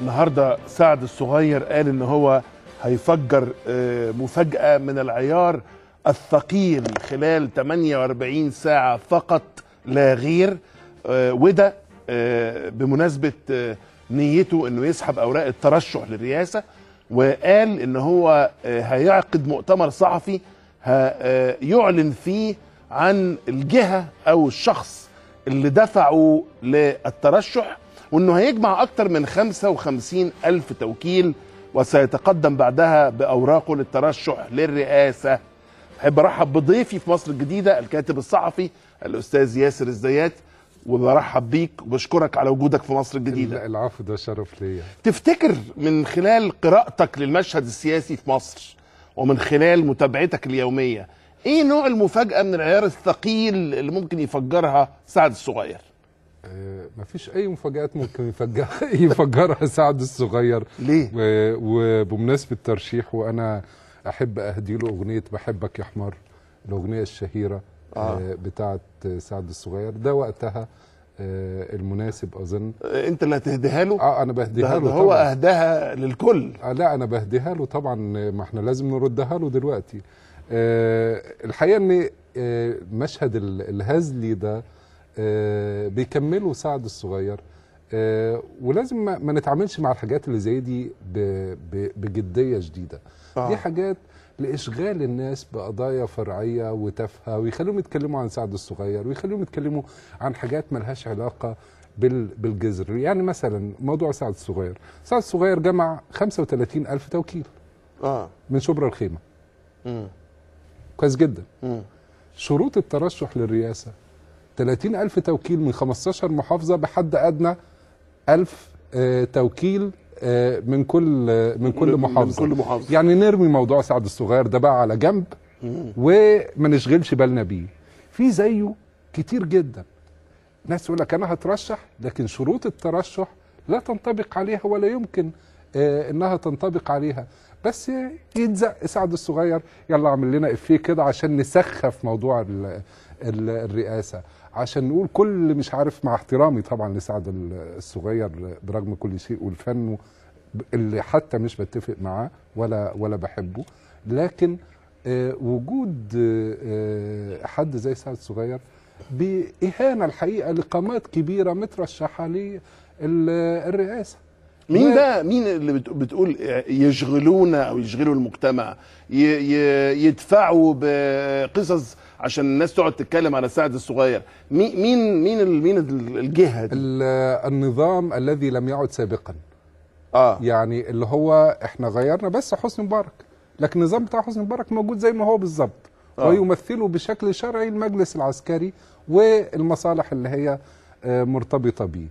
النهارده سعد الصغير قال ان هو هيفجر مفاجأة من العيار الثقيل خلال 48 ساعة فقط لا غير، وده بمناسبة نيته انه يسحب اوراق الترشح للرئاسة، وقال ان هو هيعقد مؤتمر صحفي يعلن فيه عن الجهة او الشخص اللي دفعوا للترشح، وانه هيجمع اكتر من 55 ألف توكيل وسيتقدم بعدها بأوراقه للترشح للرئاسة. أحب أرحب بضيفي في مصر الجديدة الكاتب الصحفي الأستاذ ياسر الزيات، وبرحب بيك وبشكرك على وجودك في مصر الجديدة. العفو، ده شرف ليا. تفتكر من خلال قراءتك للمشهد السياسي في مصر ومن خلال متابعتك اليومية، ايه نوع المفاجأة من العيار الثقيل اللي ممكن يفجرها سعد الصغير؟ مفيش اي مفاجآت ممكن يفجرها سعد الصغير. ليه؟ وبمناسبة ترشيحه انا احب اهدي له اغنية بحبك يا حمار، الاغنية الشهيرة بتاعت سعد الصغير. ده وقتها المناسب اظن. انت اللي هتهديها له؟ انا بهديها له. هو اهداها للكل. لا انا بهديها له طبعا، ما احنا لازم نردها له دلوقتي. الحقيقة ان مشهد الهزلي ده بيكملوا سعد الصغير، ولازم ما نتعاملش مع الحاجات اللي زي دي بجدية شديدة. دي حاجات لإشغال الناس بقضايا فرعية وتافهة، ويخليهم يتكلموا عن سعد الصغير، ويخليهم يتكلموا عن حاجات ملهاش علاقة بالجذر. يعني مثلا موضوع سعد الصغير، سعد الصغير جمع 35 ألف توكيل من شبرا الخيمة. كويس جدا. شروط الترشح للرئاسة 30 ألف توكيل من 15 محافظة، بحد أدنى 1000 توكيل من كل محافظة. من كل محافظة. يعني نرمي موضوع سعد الصغير ده بقى على جنب وما نشغلش بالنا بيه. في زيه كتير جدا، ناس يقول لك أنا هترشح، لكن شروط الترشح لا تنطبق عليها ولا يمكن إنها تنطبق عليها. بس يتزق سعد الصغير، يلا اعمل لنا إفيه كده عشان نسخف موضوع الرئاسة، عشان نقول كل مش عارف، مع احترامي طبعا لسعد الصغير برغم كل شيء والفن اللي حتى مش بتفق معاه ولا بحبه، لكن وجود حد زي سعد الصغير بإهانة الحقيقة لقامات كبيرة مترشحة للرئاسة. مين ده؟ مين اللي بتقول يشغلونا او يشغلوا المجتمع، يدفعوا بقصص عشان الناس تقعد تتكلم على سعد الصغير؟ مين مين مين الجهة دي؟ النظام الذي لم يعد سابقا. يعني اللي هو احنا غيرنا بس حسني مبارك، لكن النظام بتاع حسني مبارك موجود زي ما هو بالظبط، ويمثله بشكل شرعي المجلس العسكري والمصالح اللي هي مرتبطة بيه.